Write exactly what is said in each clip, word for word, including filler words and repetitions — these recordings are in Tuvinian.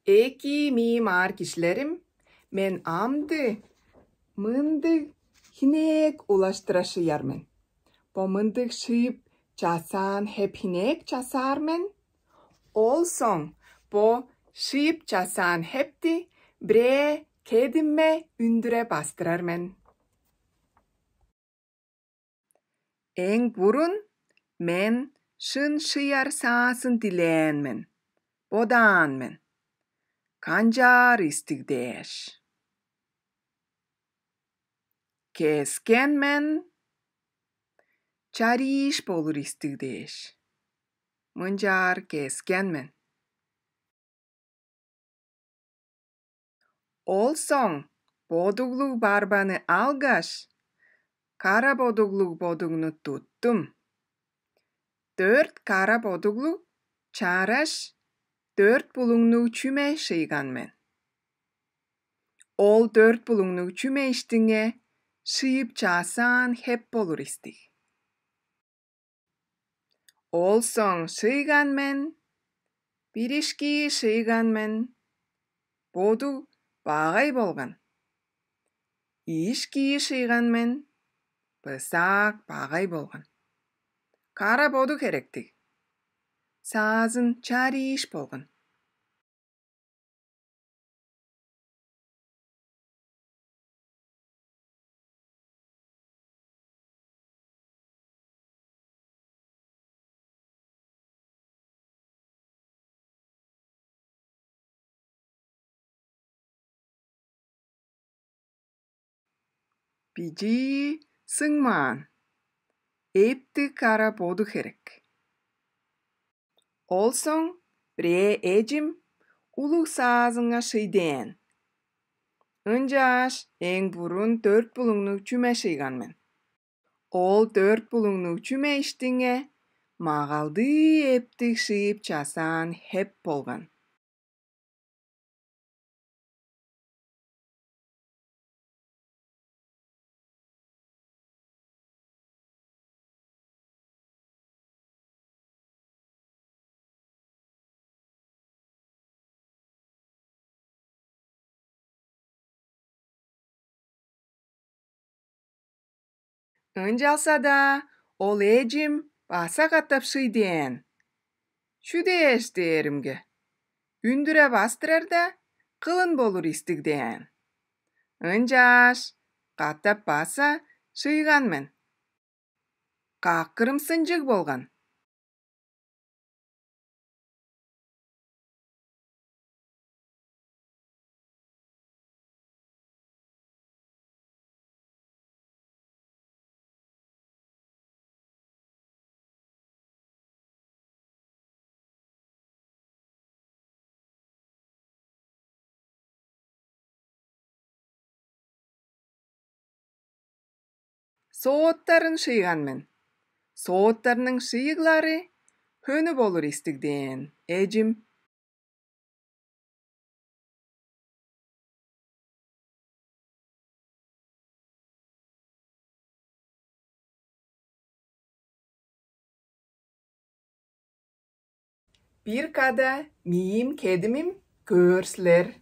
Эки миим аар кижилерим, мен амды мындыг хинээк улаштырашыяр мен. Бо мындыг шыйып часаан хеп хинээк часаар мен. Ол соң бо шыйып часаан хепти бирээ кедимме үндүре бастырар мен. Эң бурун мен шын шыяр саазын дилээн мен, бодаан мен. Канчаар истиг дээш. Кескен мен, чарииш болур истиг дээш. Мынчаар кескен мен. Ол соң бодуглуг барбаны алгаш, кара бодуглуг бодугну туттум. Дөрт кара бодуглуг чаараш, дөрт булуңнуг чүме шыйган мен. Ол дөрт булуңнуг чүме иштинге шыйып чаасаан хеп болур истиг. Ол соң шыйган мен, биришкии шыйган мен, боду багай болган. Ийишкии шыйган мен, бысаак багай болган. Кара боду херектиг. Саазын чарииш болган. Бичии сыңмаан, эптиг кара боду херек. Ол соң бирээ эжим улуг саазынга шый дээн. Ынчааш эң бурун дөрт булуңнуг чүме шыйган мен. Ол дөрт булуңнуг чүме иштинге магалдыы эптиг шыйып часаан хеп болган. Ынчалза-даа ол эжим база катап шый дээн. Чү дээш дээримге, үндүре бастырарда кылын болур истиг дээн. Ынчааш катап база шыйган мен. Каккырымсынчыг болган. Сооттарын шыйган мен. Сооттарның шыйыглары хөні болур истиг дээн эжим. Бир када миим кедимим көөр силер.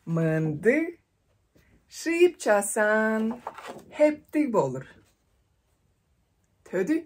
Мындыг шыйып часаан хептиг болур. Төдү.